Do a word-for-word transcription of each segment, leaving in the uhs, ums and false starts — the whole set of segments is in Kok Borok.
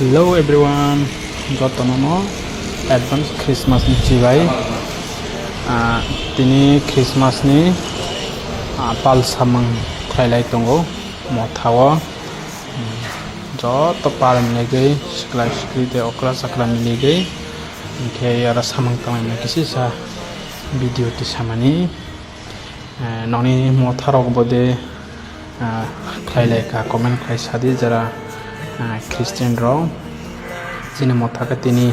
Hello everyone, jotono no advance Christmas ni chibai. Ah, tini Christmas ni, ah, pal samung khlailai tongo mothao. Hmm, joto pal miligwi, sikla sikli tei okra chakra miligwi, hinkhe aro samung tanglaimani kisisa video tisamani. Eh, nokni motharok bode, ah, khlai lai kha, comment khlai sadi jara, ah, Christian rok. Chini motha khe tini,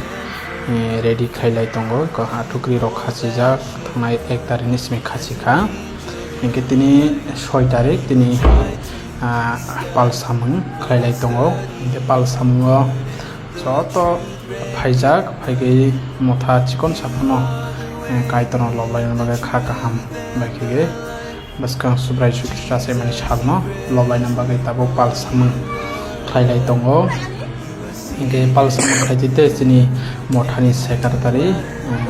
eh, ready khlai lai tongo, ko athukri rok khachijak, thangnai ek tarikh ni simi khachi kha, hinkhe tini soi tarikh tini, ah, pal samung khlai lai tongo, hinkhe pal samungo joto phaijak, phaigwi motha chikon saphano, eh, Kaitorno lob laina bagwi kha kaham bai khigwi bwskang Subrai Jisu Khristo achaimani salno lob laina bagwi tabuk pal samung khlai lai tongo. Hinkhe pal samung khlai twi tei chini mothani secretary, eh,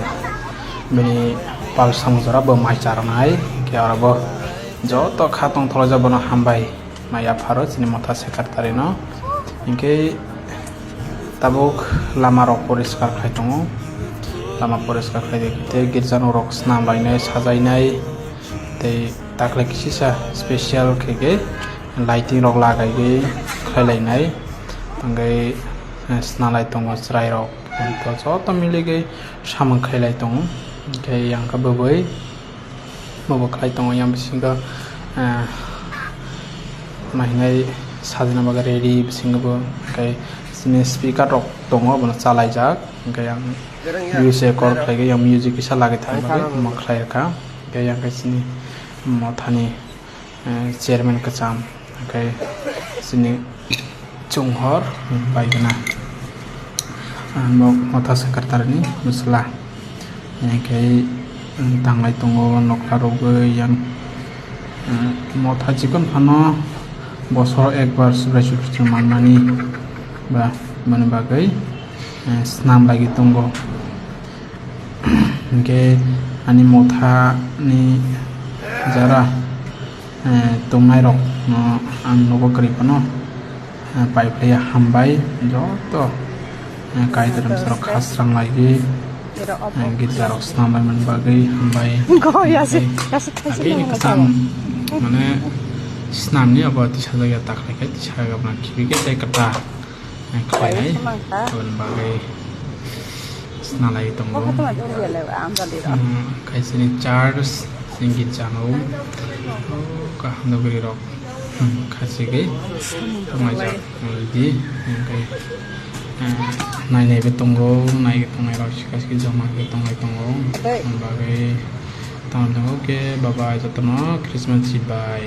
bini pal samung jora bo mai charnai, hinkhe oro bo joto kha tong thorojak bono hambai. Mai yapharo chini motha secretary no. Hinkhe tabuk lama rok poriskar khai tongo. Lama poriskar khai de tei girja no rok snam lainai, sajainai tei takle kisisa special khe ke lighting rok lagai de khlai lainai. Tangwi, eh, snalai tongo chwrai rok. To joto miligwi samung khlai lai tongo. Hinkhe yang khe bwbwi Bobo khlai tongo yang bisingo, eh, ma hinai sajna bagwi ready bisingo bo, hwnkhe sini speaker rok tongo, bono chalaijak, hwnkhe yang music record khlaigwi yang music kisa lagwi thangwi omo khlai rwkha, hwnkhe yang khe sini mothani, eh, chairman kwcham. Hwnkhe chini chunghor bai gana, ah, bo motha secretary ni bwsla. Hwnkhe tanglai tongo nokla rwgwi yang, ah, motha chikon phano bosoro ekbar Subrai Jisu Khristo manmani ba mani bagwi, ah, snam lagwi tongo. Hwnkhe ani motha ni jara, eh, tongnai rok no ang nogo kwrwi phano, eh, pai phlaiya hambai joto, eh, Kaitor bwsarok khasrang laigwi, eh, girja rok snam laimani bagwi hambai. Hwnkhe agini kwcham mane snam ni abo tisa jaga takhai khe tisa jaga bono khibi khe tei kwtal. Ang khlainai, aboni bagwi snalai tongo. Hmm, kaisini church, sini girja no. Oh, kaham nugri rok. Hmm, khachigwi tonglaijak, di, hwnkhe, eh, nainaibo tongo, naiwi tongnai rok, sikha sikhi joma khe tonglai tongo. Aboni bagwi tongwi tongo khe, bye bye, jotono Christmas chibai.